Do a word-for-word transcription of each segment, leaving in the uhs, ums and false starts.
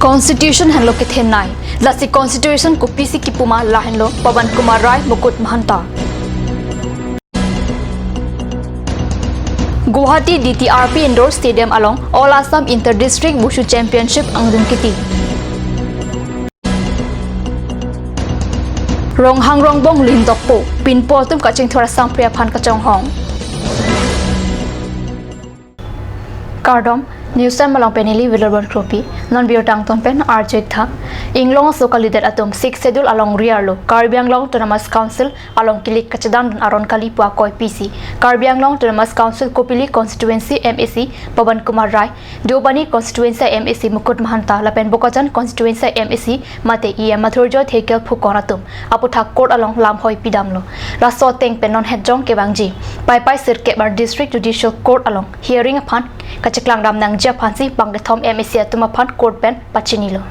Constitution henlo kethenei. Lasi constitution kopisi kipu ma lahenlo Pawan Kumar Rai, Mukut Mahanta. Guwahati D T R P Indoor Stadium along All Assam Inter District Wushu Championship angdung kiti. Ronghang Rongbong lindokpo, pinpo atum kachingthur asangpri aphan kachonghong. Kardom, News Time along pen neli Wilbur Kropi, non biur tangtong pen arju-ik tha. Inglong aso kalidet atum Sixth Schedule along riarlo, Karbi Anglong Autonomous Council along kilik kachedandun aron kali pu akoi pisi Karbi Anglong Autonomous Council Kopili Constituency M A C Pawan Kumar Rai, Deobani Constituency M A C Mukut Mahanta lapen Bokajan Constituency M A C mate E M Madhurjyothi Dhekial Phukan atum aputhak court along lamhoi pidamlo. Laso ateng pen non hetjong kevangji Paipai sirkep ar District Judicial Court along hearing aphan kacheklang dam nangji aphansi bangkethom M A C atum aphan court pen pachinilo.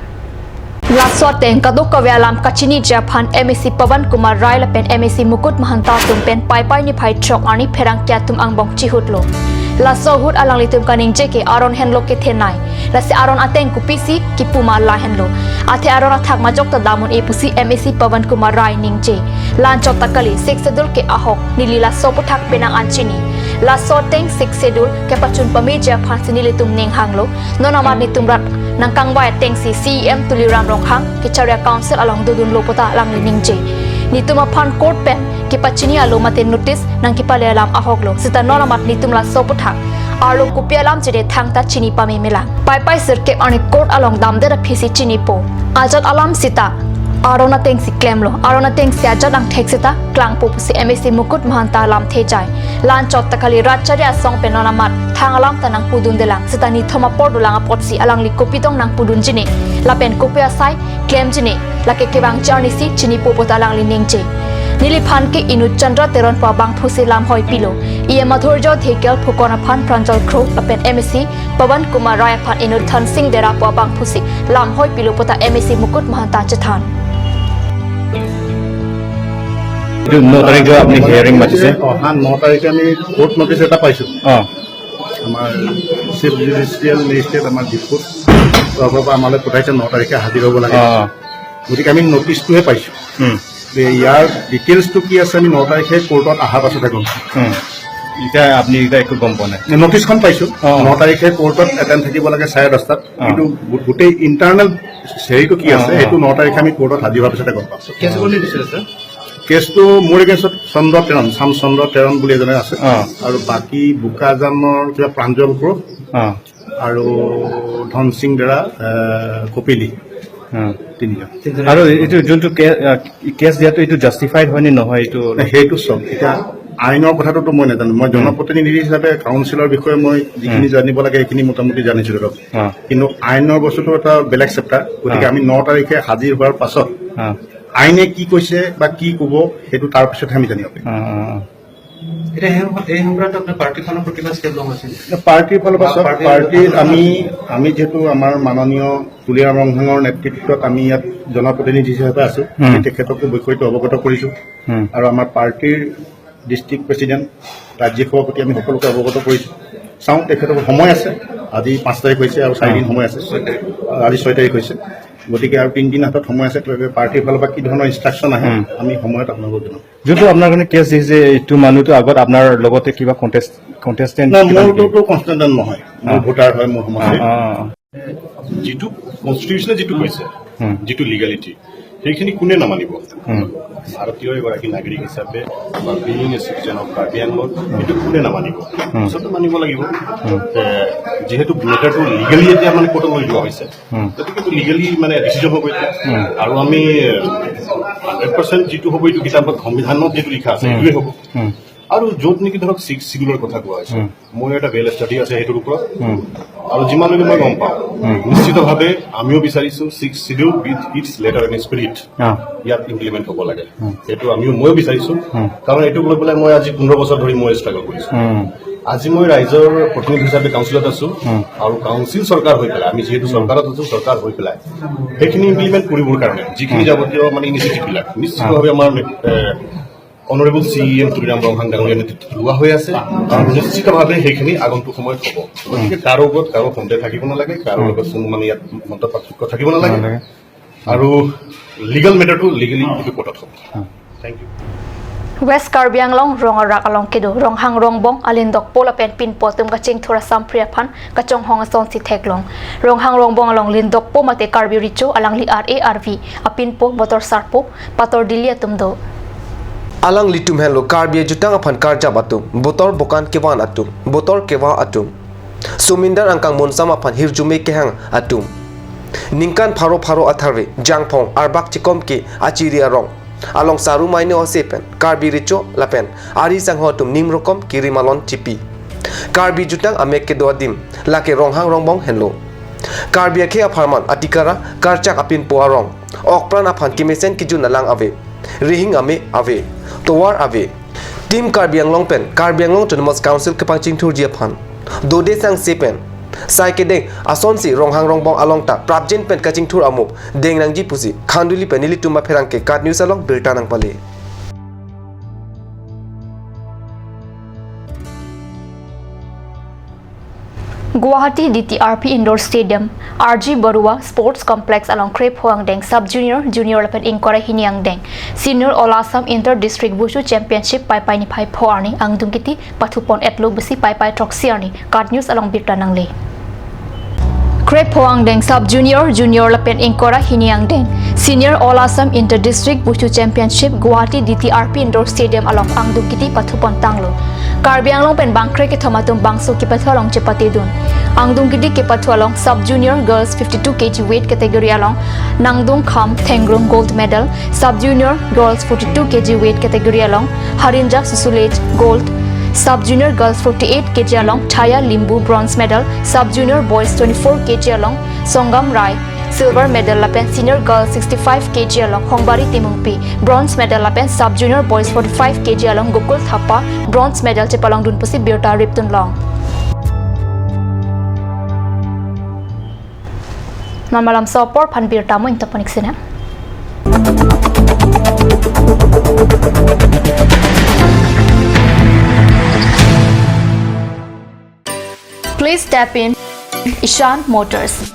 Laso ateng kadokave alam kachiniji aphan M A C Pawan Kumar Rai lapen M A C Mukut Mahanta atum pen Paipai niphai throk arni pherangke atum angbong chihutlo. Laso ahut alanglitum kaningje ke aron henlo kethenei. Lasi aron ateng kopisi kipu ma lahenlo. Athe aron athak majok ta dam un-e pusi M A C Pawan Kumar Rai ningje. La-anchot ta kali, Sixth Schedule ke ahok, neli laso aputhak penang an chini. Laso ateng Sixth Schedule kepachun pameji aphansi nelitum ning hanglo. Non amat netum rat nangkangvai atengsi C E M Tuliram Ronghang kacharli a-council along dodunlo pu ta alangli ningje. Netum aphan court pen kepachini alo mate notice nangkepale alam ahoklo. Seta non amat netum laso aputhak arlo kopi alam chede thangta chini pame melang. Paipai sirkep arni court along damdet aphisi chinipo. Ajat alam seta aron atengsi klemlo. Aron atengsi ajat angthek seta klangpo pusi M A C Mukut Mahanta lamthe jai. La-anchot ta kali rat chari asong pen non amat thang alam ta nangpudundelang. Seta nithom apor dolang apotsi alangli kopi tong nangpudunji ne lapen kopi asai klemji ne, lake kevang charnisi chinipo pu ta alangli ningje. Neliphan ke inut Chandra Teron pu abangphusi lamhoi pilo. E M Madhurjyothi Dhekial Phukan aphan Pranjal Kro lapen M A C Pawan Kumar Rai aphan inut Thansing Dera pu abangphusi lamhoi pilo pu ta M A C Mukut Mahanta chethan. এইটো ন তাৰিখে আপুনি হিয়াৰিং মাতিছে? অহা ন তাৰিখে আমি court notice এটা পাইছোঁ। অ। আমাৰ চিফ জুডিচিয়েল মেজিষ্ট্ৰেট আমাৰ ডিফুৰ তৰফৰ পৰা আমালৈ পঠাইছে ন তাৰিখে হাজিৰ হ'ব লাগে। অ। গতিকে আমি নটিচটোহে পাইছোঁ। উম। যে ইয়াৰ ডিটেইলছটো কি আছে আমি ন তাৰিখে কোৰ্টত অহাৰ পাছতহে গম পাম। উম। এতিয়া আপুনি এতিয়া একো গম পোৱা নাই? নটিচখন পাইছোঁ। অ। ন তাৰিখে কোৰ্টত এটেণ্ড থাকিব লাগে চাৰে দহটাত। অ। কিন্তু গো-, গোটেই ইণ্টাৰনেল হেৰিটো কি আছে, অ, অ। সেইটো ন তাৰিখে আমি কোৰ্টত হাজিৰ হোৱাৰ পিছতে গম পাম। কেছ কোনে দিছিলে, ছাৰ? কেছটো মোৰ এগেইনষ্টত চন্দ্ৰ তেৰণ, চাম চন্দ্ৰ তেৰণ বুলি এজনে আছে। অ। আৰু বাকী বোকাজানৰ কিবা প্ৰাঞ্জল কৰো অ। আৰু ধনসিং দেৰা, এ, কপিলি। অ। তিনিজন। আৰু এইটো যোনটো কে-, আ, কেছ দিয়াটো এইটো জাষ্টিফাইড হয় নে নহয় এইটো? নাই, সেইটো চাওক, এতিয়া আইনৰ কথাটোতো মই নাজানো। মই উম। জনপ্ৰতিনিধি হিচাপে কাউন্সিলৰ বিষয়ে মই যিখিনি উম। জানিব লাগে সেইখিনি মোটামুটি জানিছোঁ ধৰক। অ। কিন্তু আইনৰ বস্তুটো এটা বেলেগ চেপ্টাৰ। গতিকে অ। আমি ন তাৰিখে হাজিৰ হোৱাৰ পাছত অ। আইনে কি কৈছে বা কি ক'ব সেইটো তাৰ পিছতহে আমি জানিব পাৰিম। অ, অ, অ। এতিয়া সেই সম-, এই সংক্ৰান্তত আপোনাৰ পাৰ্টিৰ ফালৰ পৰা কিবা ষ্টেপ লোৱা হৈছিল? পাৰ্টিৰ ফালৰ পৰা বা চাওক, পাৰ্টিৰ পাৰ্টিৰ আমি, আমি যিহেতু আমাৰ মাননীয় তুলিৰাম ৰংহাঙৰ নেতৃত্বত আমি ইয়াত জনপ্ৰতিনিধি হিচাপে আছোঁ। উম। আমি তেখেতকো বিষয়টো অৱগত কৰিছোঁ। উম। আৰু আমাৰ পাৰ্টিৰ ডিষ্ট্ৰিক্ট প্ৰেচিডেণ্ট, ৰাজ্যিক সভাপতি আমি সকলোকে অৱগত কৰিছোঁ। চাওঁ, তেখেতৰ সময় আছে, আজি পাঁচ তাৰিখ হৈছে আৰু চাৰিদিন অ। সময় আছে। আজি ছয় তাৰিখ হৈছে, গতিকে আৰু তিনিদিন হাতত সময় আছে। গতিকে পাৰ্টিৰ ফালৰ পৰা কি ধৰণৰ ইনষ্ট্ৰাকশ্যন আহে, উম। আমি সময়ত আপোনালোকক জনাম। যোনটো আপোনাৰ কাৰণে কেছ দিছে, এইটো মানুহটো আগত আপোনাৰ লগতে কিবা কণ্টেষ্ট-, কণ্টেষ্টেণ্ট নাই, কিবা নেকি? মোৰটোতো কনষ্টেণ্ট নহয়, মোৰ অ। ভোটাৰ হয়, মোৰ সমষ্টিৰ। অ, অ, অ। যিটো কনষ্টিটিউশ্যনে যিটো কৈছে, হুম। যিটো লিগেলিটি, সেইখিনি কোনে নামানিব? হুম। ভাৰতীয় এগৰাকী নাগৰিক হিচাপে বা being a citizen of Karbi আংলং, সেইটো কোনে নামানিব? হুম। আচলতে মানিব লাগিব। হুম। যে যিহেতু মেটাৰটো লিগেলি এতিয়া মানে কোৰ্টত লৈ যোৱা হৈছে, হুম। গতিকে লিগেলি মানে ডিচিজন হ'ব এতিয়া। হুম। আৰু আমি হাণ্ড্ৰেড পাৰ্চেণ্ট যিটো হ'ব, এইটো কিতাপত সংবিধানত যিটো লিখা আছে, হুম। সেইটোৱে হ'ব। হুম। আৰু য'ত নেকি ধৰক ছিক্স চিডিউলৰ কথা কোৱা হৈছে, হুম। মোৰ এটা ৱেল ষ্টাডি আছে সেইটোৰ ওপৰত। হুম। আৰু যিমানলৈকে মই গম পাওঁ, হুম। নিশ্চিতভাৱে আমিও বিচাৰিছোঁ six schedule with its letter and spirit অ। ইয়াত ইমপ্লিমেণ্ট হ'ব লাগে। হুম। সেইটো আমিও, ময়ো বিচাৰিছোঁ। হুম। কাৰণ এইটোক লৈ পেলাই মই আজি পোন্ধৰ বছৰ ধৰি মই ষ্ট্ৰাগল কৰিছোঁ। হুম। আজি মই ৰাইজৰ প্ৰতিনিধি হিচাপে কাউন্সিলত আছোঁ। হুম। আৰু কাউন্সিল চৰকাৰ হৈ পেলাই, আমি যিহেতু হুম। চৰকাৰত আছোঁ, চৰকাৰ হৈ পেলাই সেইখিনি ইমপ্লিমেণ্ট কৰিবৰ কাৰণে যিখিনি হুম। যাৱতীয় মানে ইনিচিয়েটিভবিলাক নিশ্চিতভাৱে হুম। আমাৰ, এ, অনাৰেবল চি ই এম তুলিৰাম ৰংহাং ডাঙৰীয়া নেতৃত্বত লোৱা হৈ আছে আৰু নিশ্চিতভাৱে সেইখিনি আগন্তুক সময়ত হ'ব। গতিকে কাৰো ওপৰত কাৰো সন্দেহ থাকিব নালাগে, কাৰো লগত কোনো মানে ইয়াত মত পাৰ্থক্য থাকিব নালাগে। নালাগে। আৰু লিগেল মেটাৰটো লিগেলি এইটো কোৰ্টত হ'ব। Thank you. West Karbi Anglong rong arak along kedo Ronghang Rongbong alindokpo lapen pinpo atum kachingthur asampri aphan kachonghong asonsi theklong. Ronghang Rongbong along lindokpo mate Karbi Recho alangli R A R V apinpo Botor Sarpo, Pator Dili atum do. Alanglitum henlo Karbi ajutang aphan karjap atum, botor bokan kevan atum, botor keva atum, sumindar angkang monsam aphan hirjume kehang atum. Ningkan pharo pharo atharve jangphong arbak chikom ke achiri arong along saru maine ose pen Karbi Recho lapen ari sangho atum nimrokom kiri malon chipi Karbi jutang amek kedo adim lake Ronghang Rongbong henlo. Karbi akhei apharman atikara karchak apinpo arong, okpran aphan kemesen kejun alang ave, rihing ame ave, tovar ave. Team Karbi Anglong pen Karbi Anglong Autonomous Council kepangchingthurji aphan dode sangse pen sai kedeng asonsi Ronghang Rongbong along ta prapjin pen kachingthur amo deng nangji pusi Khanduli pen nelitum apherangke KAT News along birta nangpale. Guwahati D T R P Indoor Stadium, R G Baruah Sports Complex along krepho angdeng Sub Junior, Junior lapen ingkoi ra hini angdeng Senior All Assam Inter District Wushu Championship Paipai niphai pho arni angdung kiti pathupon etlo pusi Paipai throksi arni KAT News along birta nangle. Krepho angdeng Sub Junior, Junior lapen ingkoi ra hini angdeng Senior All Assam Inter District Wushu Championship Guwahati D T R P Indoor Stadium along angdung kiti pathupon tanglo. Karbi Anglong pen bangkre kethom atum bangso kepathu along chepatedun. Angdung kiti kepathu along Sub Junior Girls fifty-two K G weight category along Nangdungkham Thengrung gold medal, Sub Junior Girls forty-two K G weight category along Harinja Susulej gold, Sub Junior Girls forty-eight K G along Chaya Limbu bronze medal, Sub Junior Boys twenty-four K G along Songam Rai silver medal lapen Senior Girls sixty-five K G along Hongbari Timungpi bronze medal lapen Sub Junior Boys forty-five K G along Gokul Thapa bronze medal chepalongdun pusi birta ripdun long. Non malam so apor aphan birta mo ingtapon ik sina. Please step in Ishan Motors,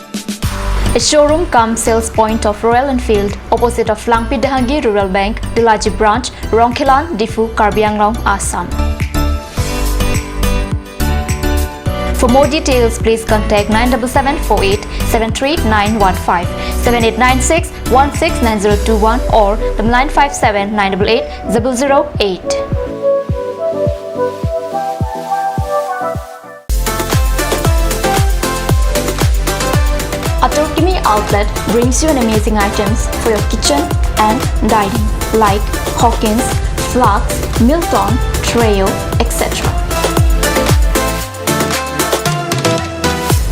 a showroom cum sales point of Royal Enfield, opposite of Langpi Dehangi Rural Bank, Delaji Branch, Rongkhelan, Diphu, Karbi Anglong, Assam. For more details, please contact nine double seven four eight seven three nine one five, seven eight nine six one six nine zero two one or the nine five seven nine eight eight zero zero eight. Ator Kimi Outlet brings you an amazing items for your kitchen and dining, like Hawkins, flasks, Milton, Treo, et cetera.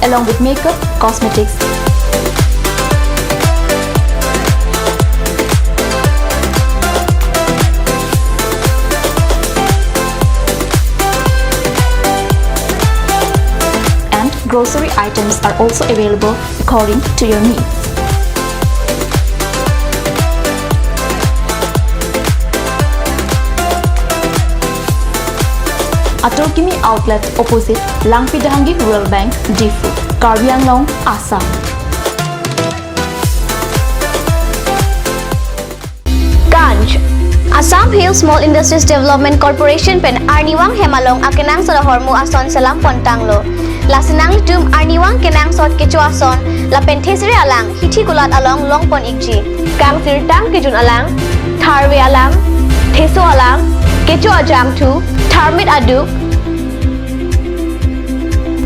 Along with makeup, cosmetics, and grocery items are also available according to your needs. Ator Kimi Outlet, opposite Langpi Dehangi Rural Bank, Diphu, Karbi Anglong, Assam. Ganj. Assam Hill Small Industries Development Corporation pen arnivang hem along akenangsot ahormu ason selam pon tanglo. Lasi nanglitum arnivang kenangsot kecho ason lapen thesere alang hithi kulat along long pon ikji. Kangsirtang kejun alang, tharve alang, theso alang, kecho ajangthu, tharmit aduk,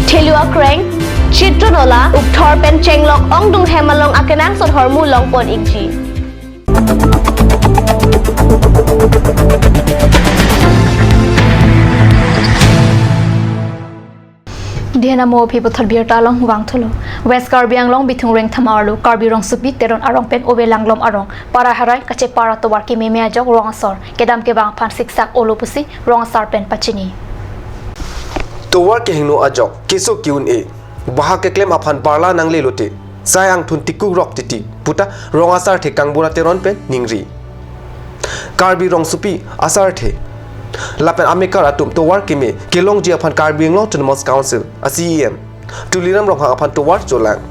thelu akreng, chitro nola, ukthor pen chenglok ongdung hem along akenangsot ahormu long pon ikji. Dihena mo aphi puthot birta along vangthulo. West Karbi Anglong Bithung Rengthama arlo Karbi Rongsopi Teron arong pen ove langlom arong para harai kachepar atovar kememe ajok rong asor kedam kevang aphan siksak olo pusi rong asar pen pachini. Tovar kehingno ajok keso ke-un-e, baha keklem aphan parla nangle lote sai angthun tikuk rok titi puta rong asar thek Kangbura Teron pen ningri. Karbi rongsopi asarthe lapen amekar atum tovar keme kelongji aphan Karbi Anglong Autonomous Council a CEM Tuliram Ronghang aphan tovar cholang.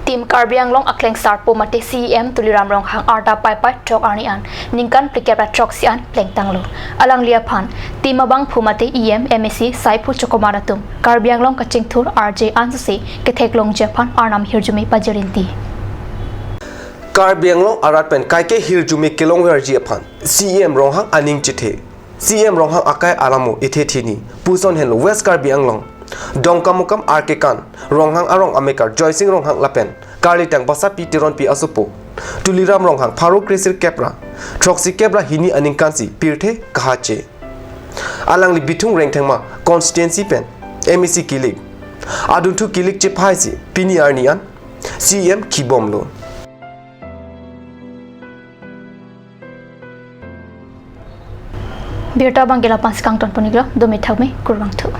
Team Karbi Anglong akleng sarpo mate CEM Tuliram Ronghang arta Paipai throk arni an ningkan phlikep ra throksi an plengtanglo. Alangli aphan team abangphu mate EM, MAC, Saiphu Chokomar atum Karbi Anglong kachingthur arje ansose ketheklongji aphan Arnam hirjume pajirti. Karbi Anglong arat pen kaike hirjume kelongverji aphan CEM Ronghang aning chethe. CEM Ronghang akai alamo ethe thini puson henlo West Karbi Anglong Dongkamukam R K Kan Ronghang arong amekar Joysing Ronghang lapen karlitang Basapi Teronpi asopo Tuliram Ronghang pharo kresirkep ra throksikep ra hini aningkansi pirthe kahache. Alangli Bithung Rengthengma constituency pen MAC kilik, adunthu kilik chephaisi pini arni an CEM kibomlo. Birta abang ke la-an si kangton pon-iklo, dome thakme, kurvangthu.